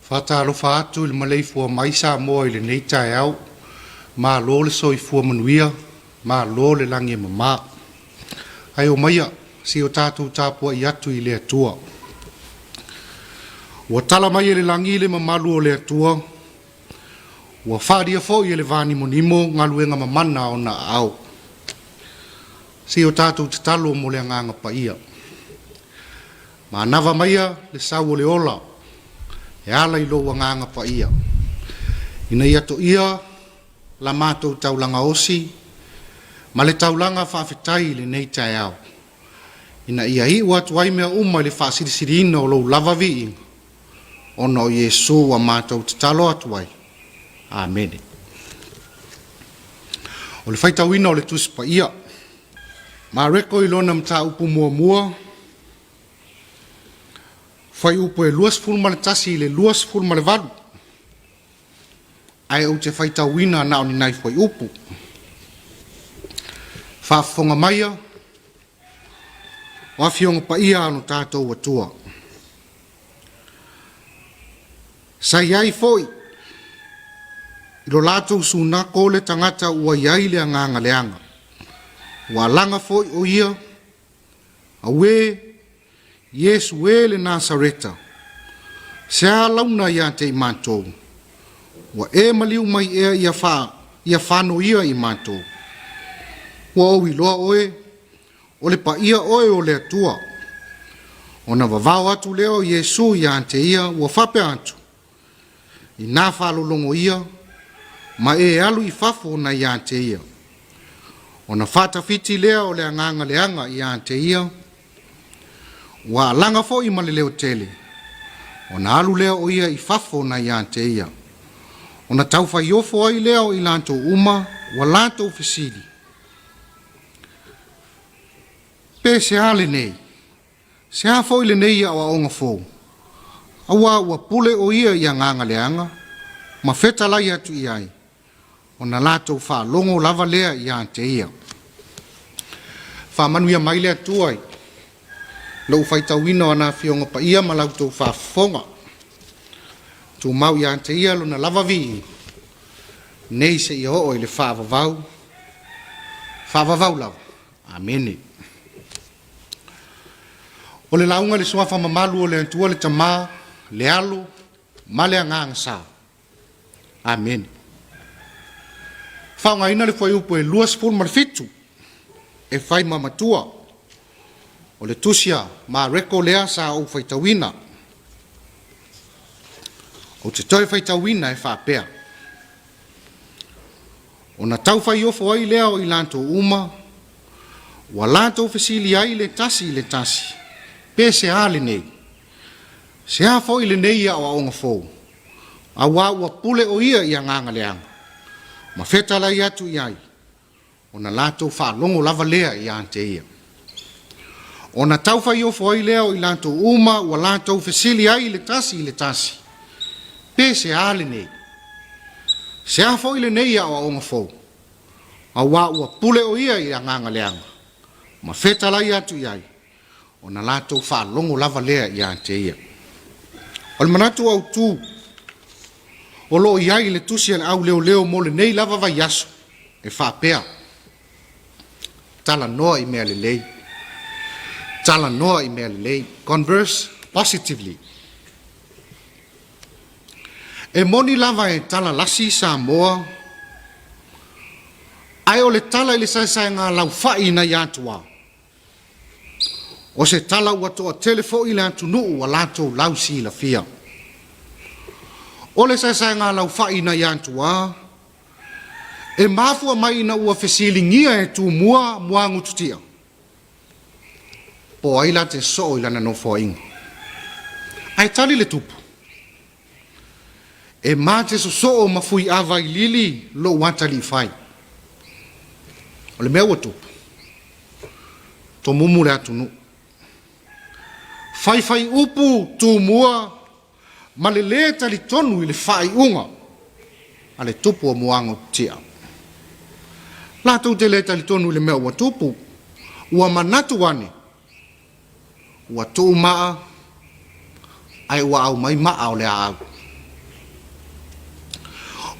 Faatalofa atu i le maleifua mai Samoa i lenei taeao, malo le soifua manuia, malo le lagi e mama. Ae omaia se i o tatou tapuai atu i le Atua. Ua tala mai e le lagi le mamalu o le Atua, ua faalia foi e le vanimonimo galuega mamana a ona aao. Se i o tatou tatalo mo le agaga paia. Manava maia le sau o le ola e ala i lou agaga paia, ina ia toia la matou taulaga osi ma le taulaga faafetai i lenei taeao, ina ia iu atu ai mea uma i le faasilisiliina o lou lava viiga, ona o Iesu ua matou tatalo atu ai. Amene. O le faitauina o le Tusi Paia. Mareko i lona mataupu muamua, fuaiupu e 21 i le 28, ae ou te faitauina na o ni nai fuaiupu. Faafofoga maia, o Afioga Paia a lo tatou Atua. Sa i ai foi i lo latou sunako le tagata ua i ai le agaga leaga, ua alaga foi o ia, Auē, Iesu e le Nasareta, se a launa ia te i matou? Ua e maliu mai ea ia fa, ia fanoia i matou? Ua ou iloa oe, o le paia oe o le Atua. Ona vavao atu lea o Iesu ia te ia, ua faapea atu, Inā faalologo ia, ma e alu i fafo na ia te ia. Ona faatafiti lea o le agaga leaga ia te ia, ua alaga foi ma le leo tele, ona alu lea o ia i fafo na ia te ia. Ona taufaiofo ai lea o i latou uma ua latou fesili, Pe se a lenei? Se a foi lenei aoaoga fou? Auā ua pule o ia i agaga leaga ma fetalai atu i ai, ona latou faalogo lava lea ia te ia. Faamanuia mai le Atua i lou faitauina o ana Afioga Paia ma la outou faafofoga. Tumau ia te ia lona lava viiga, nei seia oo i le faavavau, faavavau lava. Amene. O le lauga i le Suafa mamalu o le Atua le Tama, le Alo ma le Agaga Sa. Amene. Faaaogaina le fuaiupu e 27 e fai ma matua o le tusi a Mareko lea sa ou faitauina. Ou te toe faitauina e faapea, Ona taufaiofo ai lea o i latou uma, ua latou fesili ai le tasi i le tasi, Pe se a lenei? Se a foi lenei aoaoga fou? Auā ua pule o ia i agaga leaga, ma fetalai atu i ai, ona latou faalogo lava lea ia te ia. Ona taufaiofo ai lea o i latou uma ua latou fesili ai le tasi i le tasi, Pe se a lenei? Se a foi lenei aoaoga fou? Auā ua pule o ia i agaga leaga, ma fetalai atu i ai, ona latou faalogo lava lea ia te ia. O le manatu autu o lo o i ai i le tusi a le Au Leoleo mo lenei lava vaiaso, e faapea, Talanoa i mea lelei. Talanoa i mea lelei. Converse positively. E moni lava e tala lasi Samoa, ae o le tala i le saesaega laufai nai Atua, o se tala ua toatele foi le atunuu ua latou lausilafia. O le saesaega laufai nai Atua, e mafua mai ina ua fesiligia e Tumua Muagututia, po o ai la te soo i lana nofoaiga. Ae tali le tupu, E ma te sosoo ma Fuiavailili lou ataliifai. O le mea ua tupu, tomumu le atunuu. Faifai upu Tumua ma le lē talitonu i le faaiuga a le tupu o Muagututia. Latou te lē talitonu i le mea ua tupu, ua manatu ane ua tuu maa ae ua aumai maa o le aau.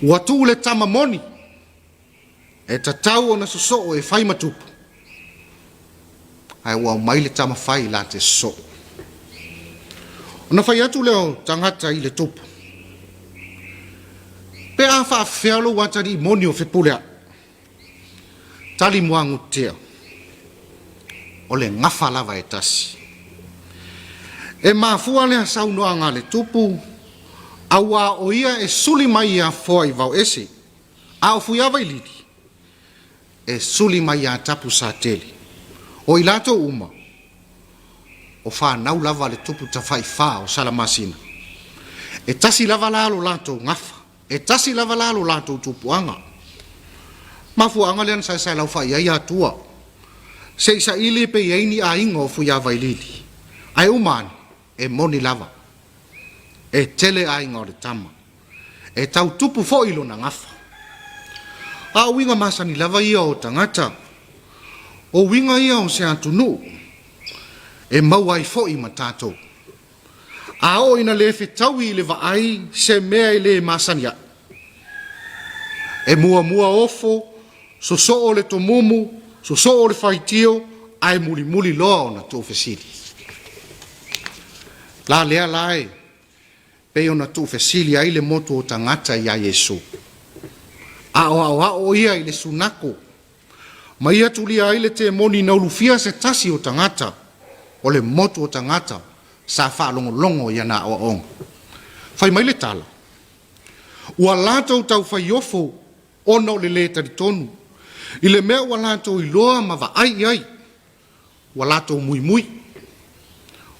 Ua tuu le tama moni e tatau ona sosoo e fai ma tupu, ae ua aumai le tama fai la te sosoo. Ona fai atu lea o tagata i le tupu, Pe a faafefea lou atalii moni o Fepuleai? Tali Muagututia, O le gafa lava e tasi. E mafua lea saunoaga a le tupu, auā o ia e suli mai ia Foaivaoese, a o Fuiavailili e suli mai ia Tapusatele. O i latou uma, o fanau lava a le tupu tafaifā o Salamasina. E tasi lava la lo latou gafa. E tasi lava la lo latou tupuaga. Mafuaaga lea na saesaelaufai ai Atua, se i saili pe i ai ni aiga o Fuiavailili, ae uma ane, e moni lava. E tele aiga o le tama. E tau tupu foi lona gafa. A o uiga masani lava ia o tagata, o uiga ia o se atunuu, e maua ai foi ma tatou. A oo ina le fetaui i le vaai se mea e le masani ai, e muamua ofo, sosoo le tomumu, sosoo le faitio, ae mulimuli loa ona tuufesili. La lea la e pei ona tuufesili ai le motu o tagata iā Iesu. A o aoao ia i le sunako, ma ia tulia ai le temoni na ulufia se tasi o tagata o le motu o tagata sa faalogologo i ana aoaoga. Fai mai le tala, Ua latou taufaiofo ona o le lē talitonu i le mea ua latou iloa ma vaai i ai, ua latou muimui,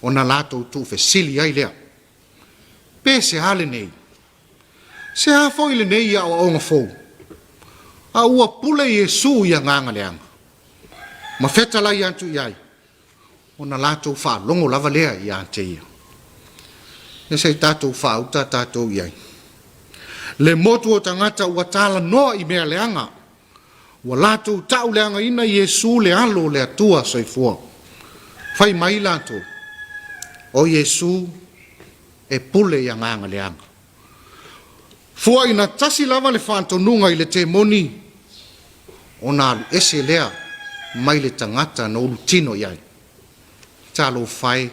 ona latou tuufesili ai lea, Pe se a lenei? Se a foi lenei aoaoga fou? A ua pule Iesu i agaga leaga, ma fetalai atu i ai, ona latou faalogo lava lea ia te ia. Ia se i tatou faauta tatou i ai. Le motu o tagata ua talanoa i mea leaga, ua latou ta'uleagaina Iesu le Alo o le Atua soifua. Fai mai latou, O Iesu e pule i agaga leaga. Fua ina tasi lava le faatonuga i le temoni, ona alu ese lea mai le tagata na ulutino i ai. Talofa e!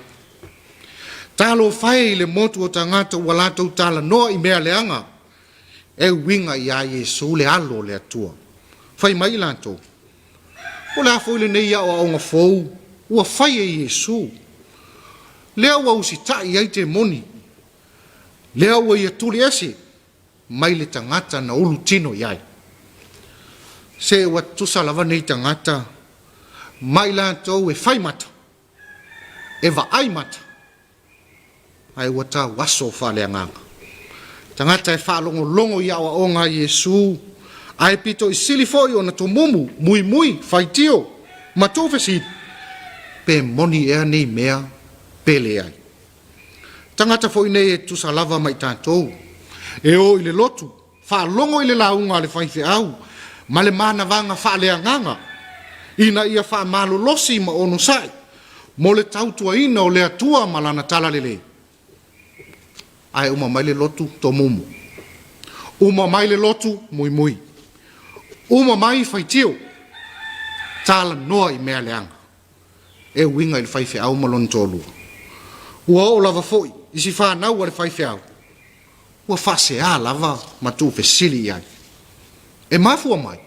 Talofa e i le motu o tagata ua latou talanoa i mea leaga e uiga iā Iesu le Alo o le Atua. Fai mai i latou, O le a foi lenei aoaoga fou ua fai e Iesu, lea ua usitai ai temoni, lea ua ia tuli ese mai le tagata na ulu tino i ai. Se ua tutusa lava nei tagata ma i latou e fai mata, e vaai mata, ae ua tau aso faaleagaga. Tagata e faalogologo i aoaoga a Iesu, ae pito i sili foi ona tomumu, muimui, faitio, ma tuufesili, pe moni ea nei mea pe leai. Tagata foi nei e tutusa lava ma i tatou, e o i le lotu, faalogo i le lauga a le faifeau ma le manavaga faaleagaga, ina ia faamalolosi ma onosai mo le tautuaina o le Atua ma Lana talalelei. Ae uma mai le lotu tomumu, uma mai le lotu muimui, uma mai faitio, talanoa i mea leaga e uiga i le faifeau ma lona toalua. Ua oo lava foi i si fanau a le faifeau. Ua faasea lava ma tuufesili i ai. E mafua mai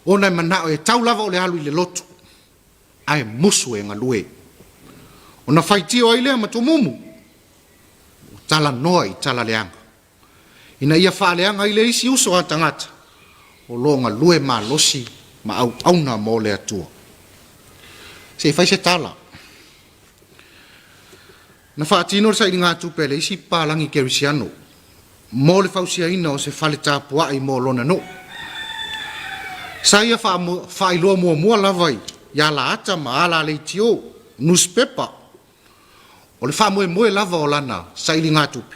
ona e manao e tau lava o le alu i le lotu, ae musu e galue. Ona faitio ai lea ma tumumu, ua talanoa i tala leaga, ina ia faaleaga ai le isi uso a tagata o lo o galue malosi ma auauna mo le Atua. Se i fai se tala. Na faatino le sailigatupe a le isi papalagi kerisiano mo le fausiaina o se fale tapuai mo lona nuu. Sa ia faailoa muamua lava i alaata ma ala leitio, nusipepa, o le faamoemoe lava o lana sailigatupe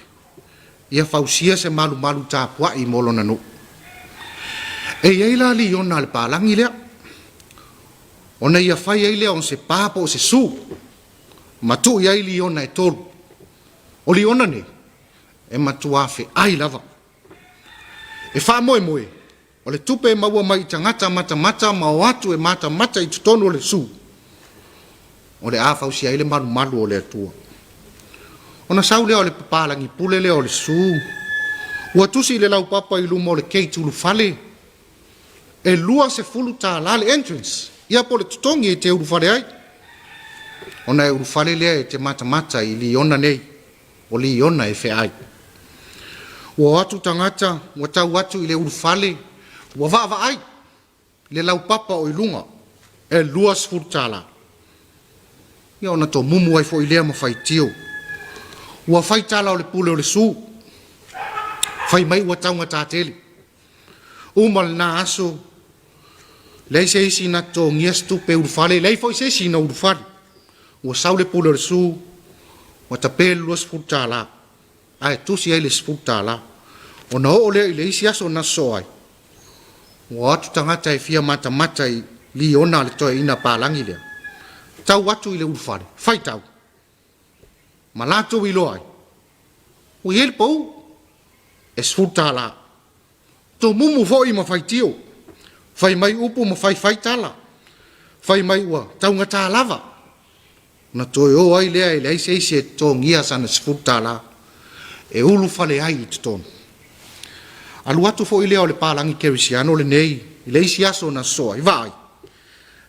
ia fausia se malumalu tapuai mo lona nuu. E i ai la liona a le palagi lea, ona ia fai ai lea o se pa po o se su, ma tuu i ai liona e tolu. O liona nei, e matua feai lava. E faamoemoe, o le tupe e maua mai i tagata matamata ma o atu e matamata i totonu o le su, o le a fausia ai le malumalu o le Atua. Ona sau lea o le papalagi pule lea o le su, ua tusi i le laupapa i luma o le gate ulufale, e $20 le entrance, ia po o le totogi e te ulufale ai. Ona e ulufale lea e te matamata i liona nei, o liona e feai. Ua o atu tagata, ua tau atu i le ulufale, ua vaavaai le laupapa o i luga, e $20. Ia ona tomumu ai foi lea ma faitio. Ua fai tala o le pule o le su, fai mai ua taugata tele. Uma lena aso, leai se isi na totogia se tupe ulufale, leai foi se isi na ulufale. Ua sau le pule o le su, ua tape le $20, ae tusi ai le $10. Ona oo lea i le isi aso na sosoo ai, ua o atu tagata e fia matamata i liona a le toeaina palagi lea, tau atu i le ulufale, faitau, ma latou iloa ai, ua i ai le pau, e $10. Tomumu foi ma faitio, fai mai upu ma faifai tala, fai mai ua taugata lava, ona toe o ai lea e leai se isi e totogia sana $10 e ulufale ai i totonu. Alu atu foi lea o le palagi kerisiano lenei i le isi aso na sosoo ai, vaai,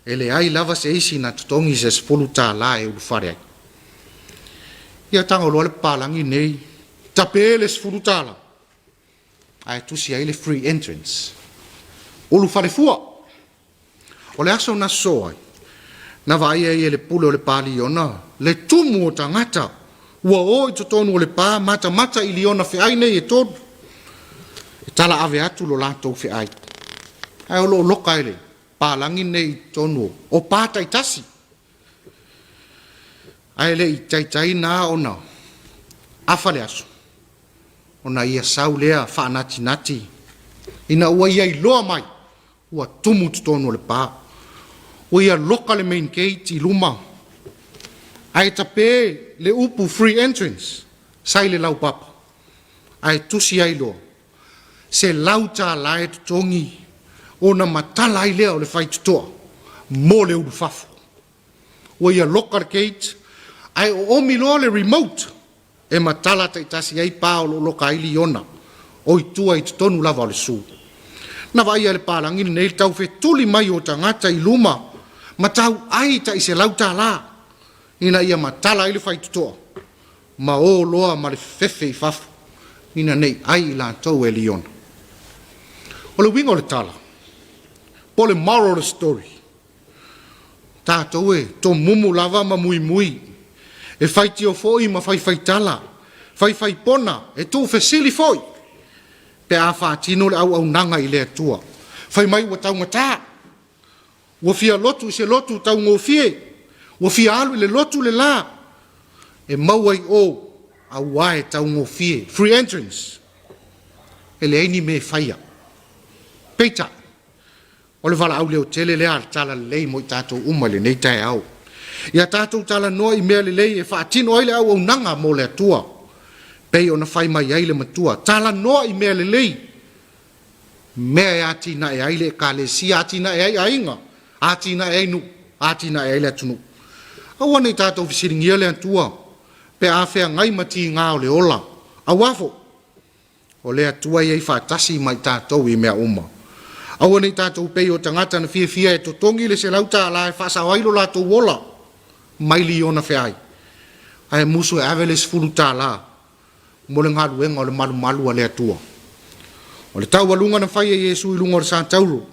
e leai lava se isi na totogi se $10 e ulufale ai. Ia tago loa le papalagi nei, tape le $10, ae tusi ai le free entrance. Ulufale fua. O le aso na sosoo ai, na vaai ai e le pule o le pa liona le tumu o tagata ua o i totonu o le pa matamata i liona feai nei e tolu, e tala ave atu lo latou feai. Ae o lo o loka e le palagi nei i totonu o pa taitasi. Ae le i taitai na ona afa le aso, ona ia sau lea faanatinati ina ua ia iloa mai ua tumu totonu o le pa. Ua ia loka le main gate i luma, ae tape le upu free entrance sa i le laupapa, ae tusi ai loa $100 e totogi ona matala ai lea o le faitotoa mo le ulufafo. Ua ia loka le gate, ae oomi loa le remote e matala taitasi ai pa o lo o loka ai liona o i tua i totonu lava o le su. Na vaaia e le palagi lenei le taufetuli mai o tagata i luma ma tauai tai $100 ina ia matala ai le faitotoa ma o loa ma le fefefe i fafo ina nei ai i latou e liona. O le uiga o le tala, po o le moral of the story, Tatou e tomumu lava ma muimui, e faitio foi ma faifaitala, faifaipona, e tuufesili foi pe a faatino le auaunaga i le Atua. Fai mai ua taugata, ua fia lotu i se lotu taugofie, ua fia alu i le lotu le la, e maua i o, aua e taugofie, free entrance. E leai ni mea e faia. Peitai, O le valaau leotele lea a le Talalelei mo i tatou uma i lenei taeao. Ia tatou talanoa i mea lelei e faatino ai le auaunaga mo le Atua, pei ona fai mai ai le Matua, talanoa i mea lelei, mea e atinae ai le Ekalesia, atinae ai aiga, atinae ai nuu, atinae ai le atunuu. Aua ne i tatou fesiligia le Atua pe a feagai ma tiga o le ola. Auā foi, o le Atua e i ai faatasi ma i tatou i mea uma. Aua ne i tatou pei o tagata na fiafia e totogi le $100 e faasao ai lo latou ola mai liona feai, ae musu e ave le $10 mo le galuega o le malumalu a le Atua. O le taualuga na fai e Iesu i luga o le satauro,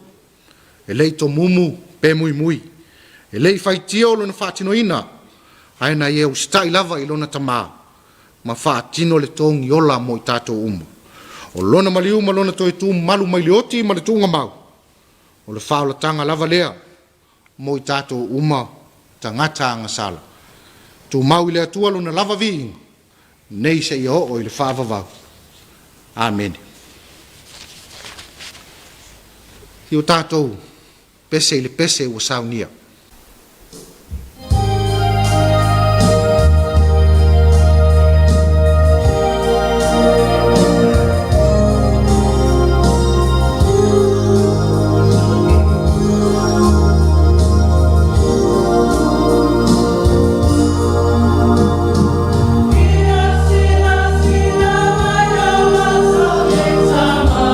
e le i tomumu pe muimui, e le i faitio lona faatinoina, ae na ia usitai lava i lona Tama ma faatino le togiola mo i tatou uma. O lona maliu ma lona toe tu mamalu mai le oti ma le tuugamau, o le faaolataga lava lea mo i tatou uma tagata agasala. Tumau i le Atua lona lava viiga, nei seia oo i le faavavau. Amene. I o tatou pese i le pese ua saunia. Ina sinasina mai au aso e tama.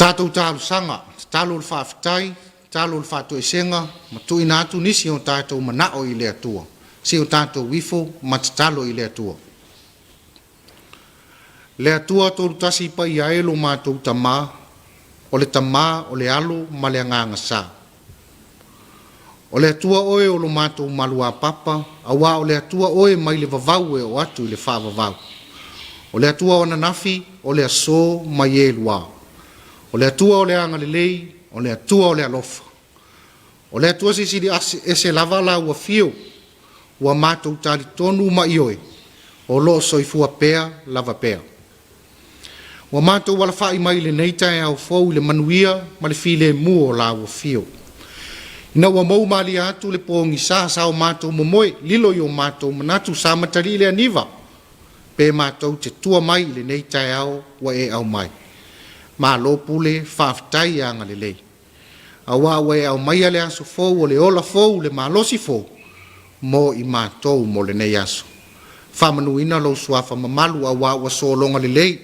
Tatou talosaga, tatalo le faafetai, tatalo le faatoesega ma tuuina atu nisi o tatou manao i le Atua. Se o tatou ifo ma tatalo i le Atua. Le Atua tolu tasi paia e lo matou Tamā, o le Tamā, o le Alo ma le Agaga Sa. O le Atua oe o lo matou maluapapa, auā o le Atua oe mai le vavau e oo atu i le faavavau. O le Atua o ananafi, o le asō ma ie lua. O le Atua o le agalelei, o le Atua o le alofa. O le Atua silisili ese lava lau afio, ua matou talitonu ma ioe, o lo o soifua pea lava pea. Ua matou alafa'i mai i lenei taeao fou i le manuia ma le filemu o lau afio. Ina ua mou malie atu le pogisa sa o matou momoe, lilo i o matou manatu sa matalii le aniva, pe matou te tua mai i lenei taeao ua e aumai. Malo pule, faafetai agalelei. Auā ua e aumaia le aso fou o le ola fou, le malosi fou, mo i matou mo lenei aso. Faamanuina lou suafa mamalu auā ua sologa lelei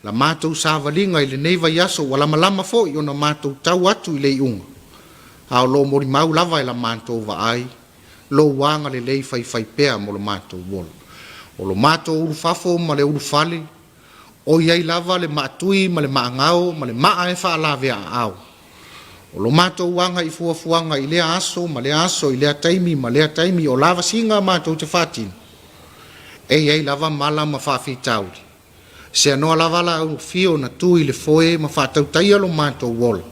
la matou savaliga i lenei vaiaso ua lamalama foi ona matou tau atu i le iuga, a o lo o molimau lava e la matou vaai lou agalelei faifaipea mo lo matou ola. O lo matou ulufafo ma le ulufale, o i ai lava le maatui ma le maagao ma le maa e faalavea-aao. O lo matou aga i fuafuaga i lea aso ma lea aso i lea taimi ma lea taimi o lavasiga matou te faatino, e i ai lava mala ma faafitauli. Seanoa lava lau afio na tu i le foe ma faatautaia lo matou ola.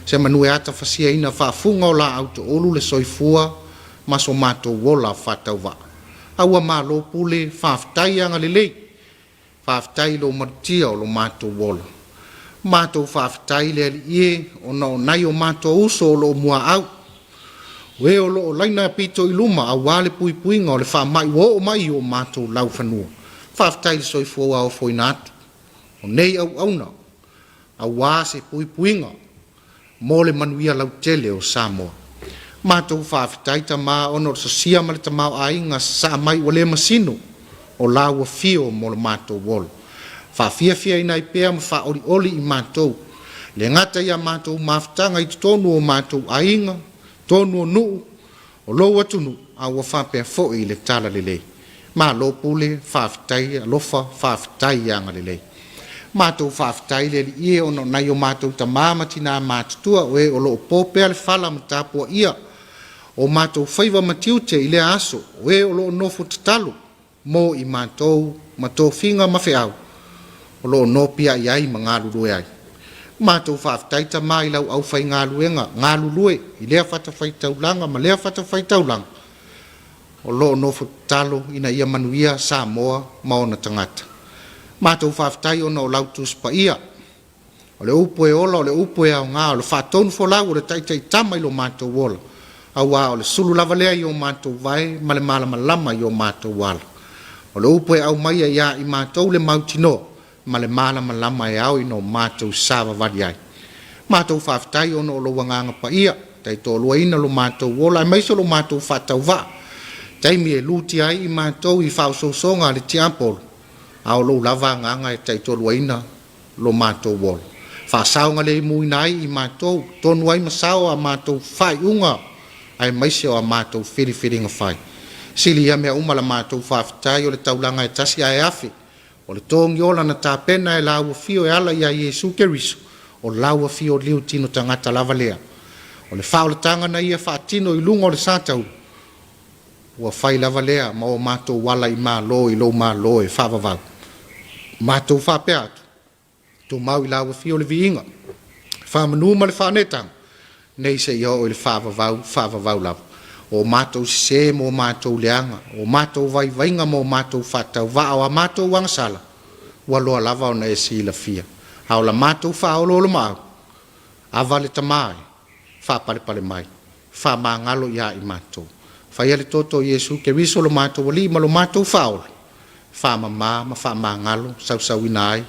Semeamanu e atafasiaina faafuga o laau toolu le soifua ma so matou ola faatauvaa. A ua malo pule, faafetai agalelei, faafetai i lou malutia o lo matou ola. Matou faafetai le Alii e ona o nai o matou uso o lo o muaau, o e o lo o laina pito i luma aua le puipuiga o le faamai ua oo mai i o matou laufanua. Faafetai le soifua ua ofoina atu o nei auauna aua se puipuiga mo le manuia lautele o Samoa. Matou faafetai Tama ona o le sosia ma le tamaoaiga sasaa mai ua le masino o lau afio mo lo matou ola. Faafiafiaina ai pea ma faaolioli i matou, le gata i a matou mafutaga i totonu o matou aiga, totonu o nuu, o lou atunuu, a ua faapea foi i le talalelei. Malo pule, faafetai alofa, faafetai agalelei. Matou faafetai le Alii e ona o nai o matou tamā ma tinā matutua o e o lo o po pea le fala ma tapuaia o matou faiva ma tiute i lea aso, o e o lo o nofo tatalo mo i matou ma tofiga ma feau o lo o nopiai ai ma galulue ai. Matou faafetai Tamā i lau aufaigaluega galulue i lea fatafaitaulaga ma lea fatafaitaulaga o lo o nofo tatalo ina ia manuia Samoa ma ona tagata. Matou faafetai ona o lau Tusi Paia, o le upu e ola, o le upu e aoga, o le faatonufolau o le taitaitama i lo matou ola, auā o le sulu lava lea i o matou vae ma le malamalama i o matou ala. O le upu e aumaia ia i matou le mautinoa ma le malamalama e ao ina o matou savavali ai. Matou faafetai ona o lou Agaga Paia, taitoaluaina lo matou ola aemaise o lo matou faatauvaa, taimi e lutia ai i matou i faaosoosoga a le tiapolo, a o lou lava Agaga e taitoaluaina lo matou ola. Faasaogalemuina ai i matou, tonu ai ma sao a matou faaiuga aemaise o a matou filifiliga fai. Sili ia mea uma la matou faafetai o le taulaga e tasi ae afe, o le togiola na tapena e lau afio e ala ia Iesu Keriso, o lau afio liu tino tagata lava lea. O le faaolataga na ia faatino i luga o le satauro, ua fai lava lea ma o matou ala i malo i lou malo e faavavau. Matou faapea atu, tumau i lau afio le viiga, faamanu ma le faaneetaga, nei seia oo i le faavavau, faavavau lava. O matou sesē ma o matou leaga, o matou vaivaiga ma o matou faatauvaa, o a matou agasala, ua loa lava ona e silafia. A o la matou faaoloolomaau, ava le Tamā e, faapalepale mai, faamagalo iā i matou. Faia le toto o Iesu Keriso lo matou Alii ma lo matou Faaola, faamamā ma faamagalo sausauina ai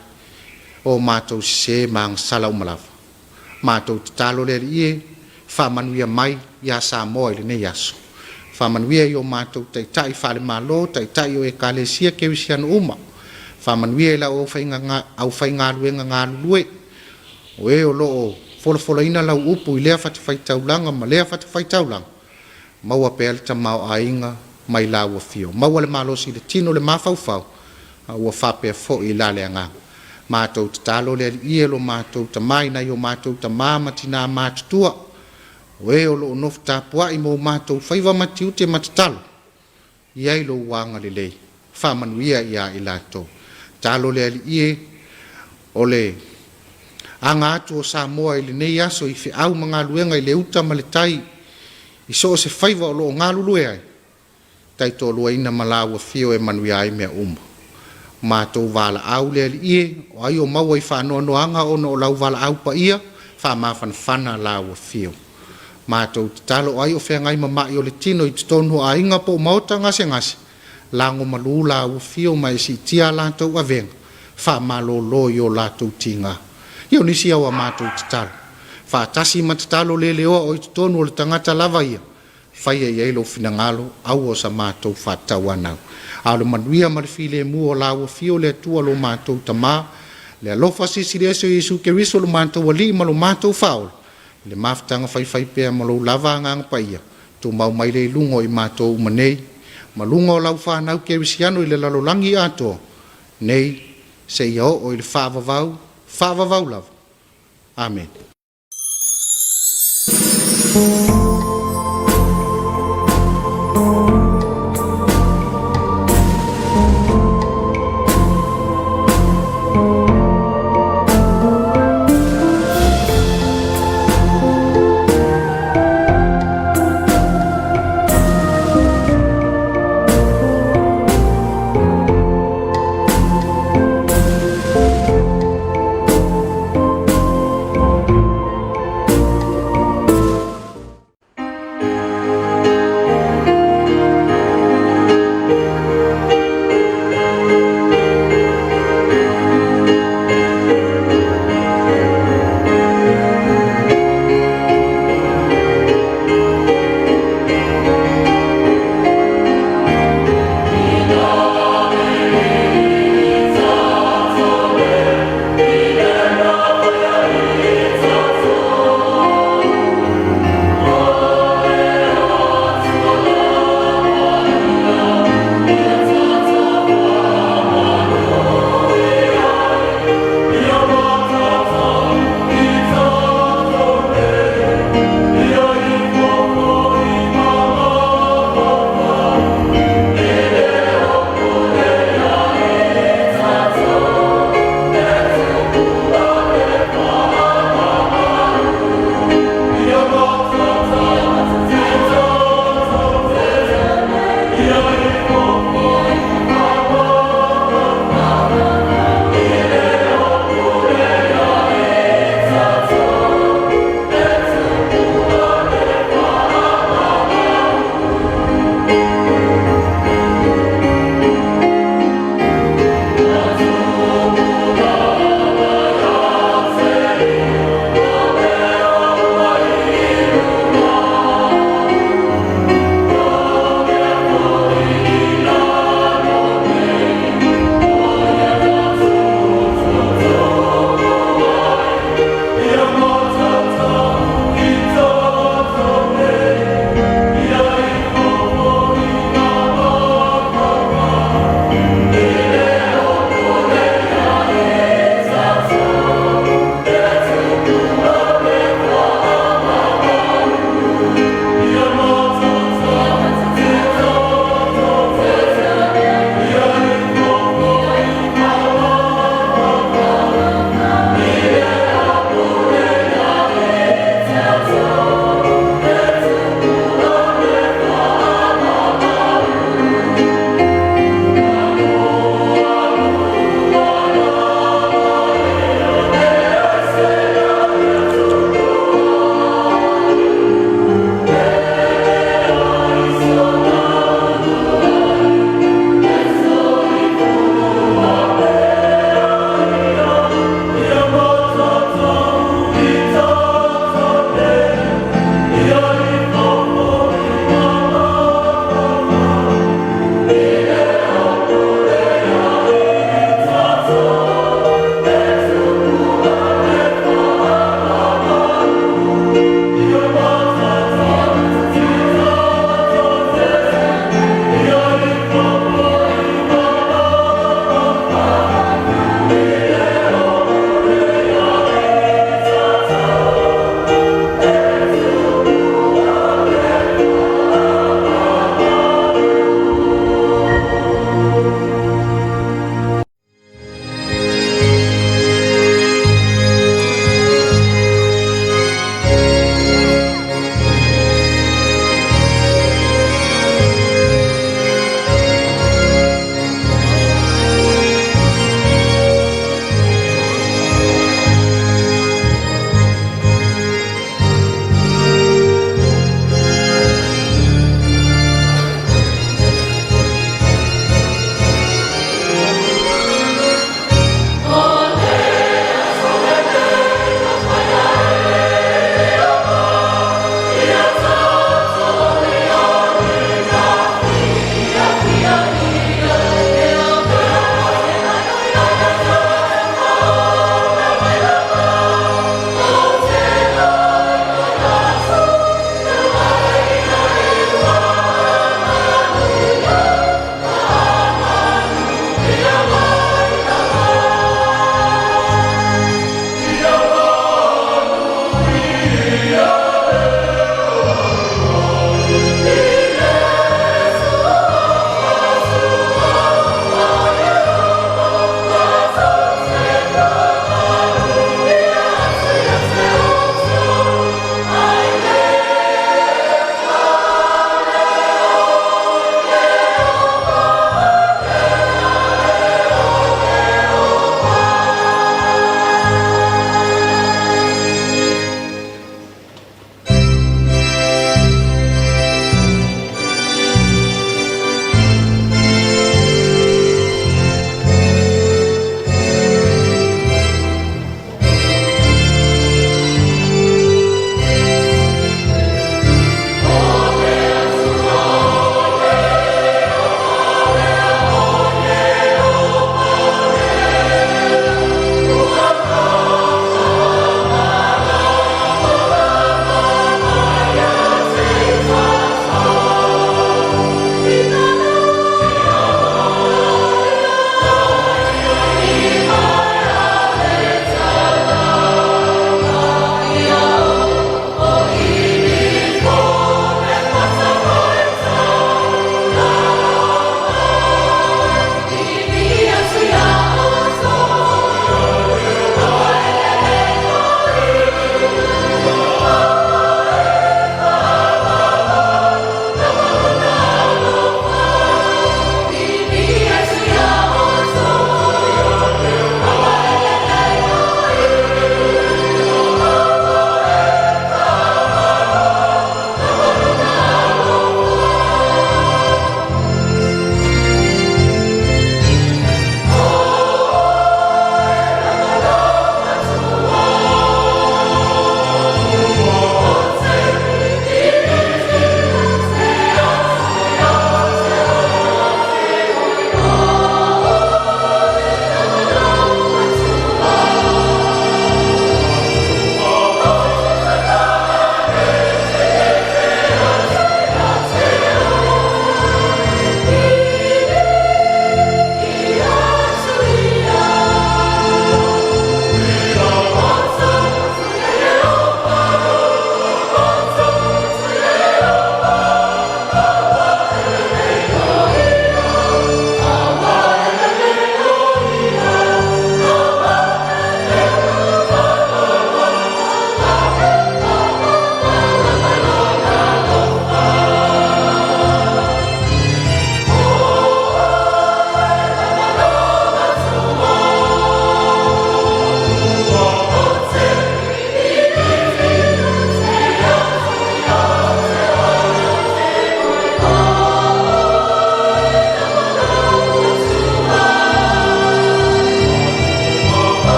o matou sesē ma agasala uma lava. Matou tatalo le Alii e, faamanuia mai ia Samoa i lenei aso. Faamanuia i o matou taitai faale-Malo, taitai o Ekalesia Kerisiano uma. Faamanuia i lau aufaigaluega galulue. O e o lo o folafolaina lau upu i lea fatafaitaulaga ma lea fatafaitaulaga, maua pea le tamaoaiga mai lau afio. Maua le malosi i le tino le mafaufau, a ua faapea foi i la le agaga. Matou tatalo le Alii e lo matou Tama i nai o matou tama ma tina matutua, o e o lo o nofo tapuai mo matou faiva ma tiute ma tatalo, i ai lou agalelei, faamanuia ia i latou. Talo le Alii e, o le aga atu o Samoa i lenei aso i feau ma galuega i le uta ma le tai, i so o se faiva o lo o galulue ai, taitoaluaina ma lau afio e manuia ai mea uma. Matou valaau le Alii e, o ai o maua i faanoanoaga ona o lau valaau paia, faamafanafana lau afio. Matou tatalo o ai o feagai ma mai o le tino i totonu o aiga po o maota gasegase, lago malu lau afio ma e siitia a latou avega, faamalolo i o latou tiga. Ia o nisi au a matou tatalo, faatasi ma tatalo le leoa o i totonu o le tagata lava ia, faia i ai lou finagalo, aua o sa matou faatauanau. A o le manuia ma le filemu o lau afio le Atua lo matou Tama, le alofa silisili ese o Iesu Keriso lo matou Alii ma lo matou Faaola, le mafutaga faifaipea ma lou lava Agaga Paia, tumau mai lea i luga o i matou uma nei, ma luga o lau fanau kerisiano i le lalolagi atoa, nei seia oo i le faavavau, faavavau lava. Amene.